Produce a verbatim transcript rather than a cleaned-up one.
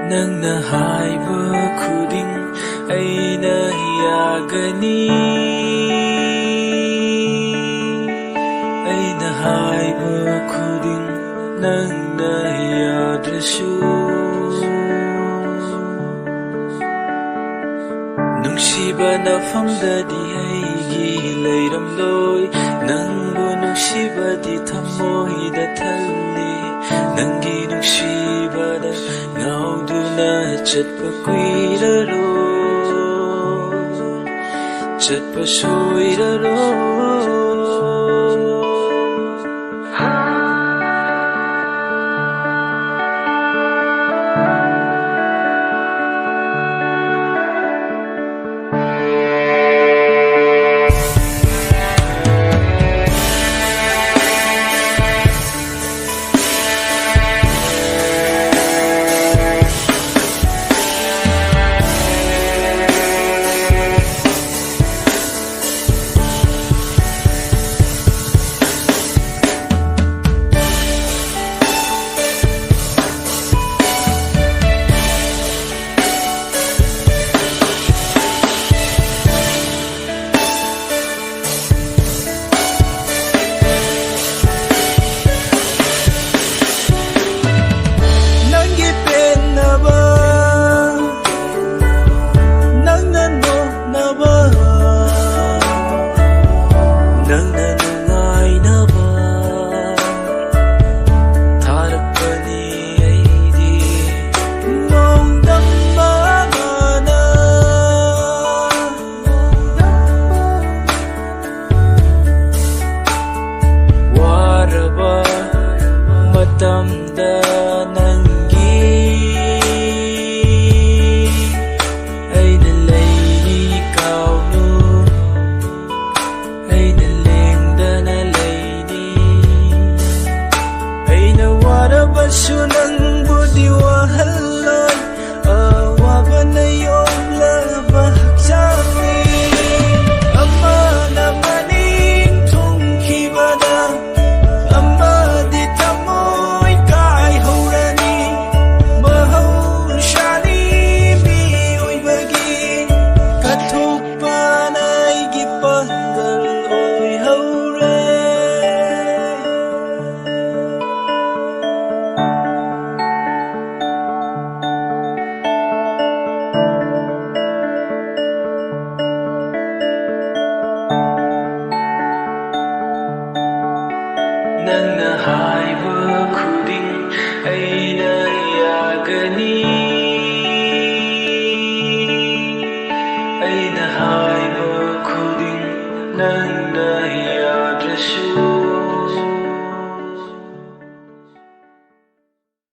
ꯅꯪꯅ ꯍꯥꯏꯕ ꯈꯨꯗꯤꯡ ꯑꯩꯅ ꯌꯥꯒꯅꯤ꯫ ꯑꯩꯅ ꯍꯥꯏꯕ ꯈꯨꯗꯤꯡ ꯅꯪꯅ ꯌꯥꯗ꯭ꯔꯁꯨ, ꯅꯨꯡꯁꯤꯕ ꯅꯐꯝꯗꯗꯤ ꯑꯩꯒꯤ ꯂꯩꯔꯝꯂꯣꯏ꯫ ꯅꯪꯕꯨ ꯅꯨꯡꯁꯤꯕꯗꯤ ꯊꯃꯣꯏꯗ ꯊꯜꯂꯤ꯫ ꯅꯪꯒꯤ ꯅꯨꯡꯁꯤꯕꯗ ꯉꯥꯎꯗꯨꯅ ꯆꯠꯄ ꯀꯨꯏꯔꯔꯣꯏ, ꯆꯠꯄ ꯁꯣꯏꯔꯔꯣꯏ꯫ ꯅꯪꯒꯤ ꯄꯦꯟꯅꯕ, ꯅꯪꯅ ꯅꯣꯛꯅꯕ, ꯅꯪꯅ ꯅꯨꯡꯉꯥꯏꯅꯕ ꯊꯥꯔꯛꯄꯅꯤ ꯑꯩꯗꯤ꯫ ꯅꯣꯡꯗꯝ ꯑꯃꯅ ꯋꯥꯔꯕ ꯃꯇꯝꯗ ꯅꯪꯒꯤ ꯑꯩꯅ ꯂꯩꯔꯤ ꯀꯥꯎꯅꯨ, ꯑꯩꯅ ꯂꯦꯡꯗꯅ ꯂꯩꯅꯤ꯫ ꯑꯩꯅ ꯋꯥꯔꯕꯁꯨ ꯅꯪꯕꯨꯗꯤ ꯋꯥꯍꯜꯂꯣꯏ꯫ ꯑꯋꯥꯕꯅ ꯌꯣꯝꯂꯕ ꯍꯛꯆꯥꯡꯅꯤ꯫ ꯑꯃꯅ ꯃꯅꯤꯡ ꯊꯨꯡꯈꯤꯕꯗ, ꯑꯃꯗꯤ ꯊꯃꯣꯏ ꯀꯥꯏꯍꯧ ꯀꯅꯤ꯫